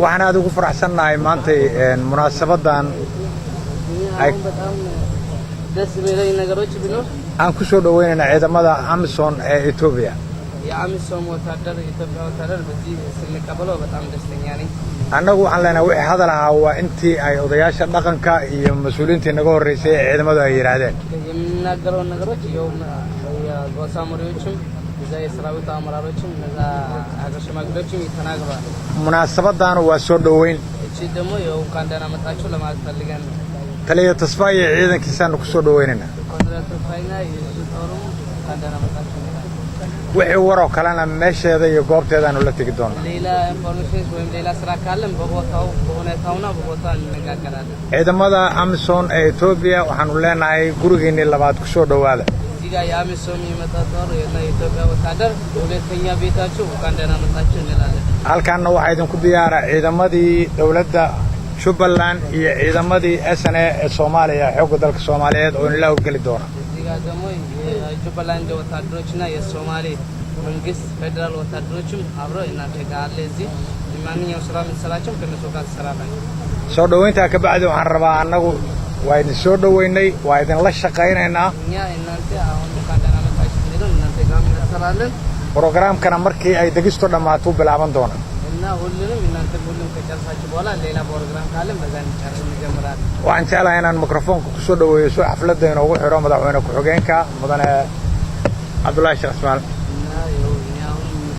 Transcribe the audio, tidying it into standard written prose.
Waxaan aad ugu faraxsannahay maantay munaasabaddan አሁን በጣም ደስ የሚለኝ ነገሮች ቢኖር aan ku soo dhoweynayna ciidamada AMISOM ee Etoobiya. የአሚሶም ወታደር የኢትዮጵያ ወታደር በዚህ ስንቀበለው በጣም ደስተኛ ነኝ። Annagu waxaan leenahay wixii hadal ahaa waa intii ay odayaasha dhaqanka iyo mas-uuliyiintii naga horreysay ee ciidamadu ay yidhaahdeen. የምናገረውን ነገሮች ይኸው የጎሳ መሪዎችም እዛ የሰራዊቱ አመራሮችም እነዛ ሀገር ሽማግሌዎችም ተናግረዋል። Munaasabaddaanu waa soo dhoweyn. እቺ ደግሞ ይኸው እንኳን ደህና መጣችሁ ለማለት ፈልገን ነው። Taliya Tasfaye iyo ciidankiisaanu ku soo dhoweynaynaa. ኮሎኔል ተስፋዬና የእሱ ጦሩም እንኳን ደህና መጣችሁ እንላለን። Wixii waroo kalena meesheeda iyo goobteedaanu la tegi doonaa. ሌላ information ወይም ሌላ ስራ ካለን በቦታው በሁኔታውና በቦታው እንነጋገራለን። Ciidamada AMISOM ee Etoobiya waxaanu leenahay gurigiinnii labaad ku soo dhowaada. እዚህ ጋር የአሚሶም የመጣ ጦር እና የኢትዮጵያ ወታደር ሁለተኛ ቤታችሁ እንኳን ደህና መጣችሁ እንላለን። Halkaanna waxaa idinku diyaara ciidamadii dowladda Jubbaland iyo ciidamadii SNA ee Soomaaliya, xoogga dalka Soomaaliyeed oo inla howlgeli doona. እዚህ ጋር ደግሞ የጁባላንድ ወታደሮችና የሶማሌ መንግስት ፌዴራል ወታደሮችም አብረው እናንተ ጋር አለ። እዚህ ማንኛውም ስራ የምትሰራቸው ከእነሱ ጋር ትሰራላችሁ። Soo dhoweyntaa ka bacdi waxaan rabaa annagu waa idin soo dhoweynay, waa idinla shaqaynaynaa. እኛ እናንተ አሁን እንኳን ደህና መጣችሁ ስንለው እናንተ ጋር እንሰራለን። Brogaraamkana markii ay degistu dhammaatuu bilaaban doona. እና ሁሉንም እናንተ ሁሉም ከጨረሳችሁ በኋላ ሌላ ፕሮግራም ካለን በዛ እንጨርስ እንጀምራለን። Waxaan jeclahay inaan mikrofoonka ku soo dhoweeyo soo xafladda inoogu xidho madaxweyne ku-xigeenka mudane Cabdullaahi Sheekh Ismaal.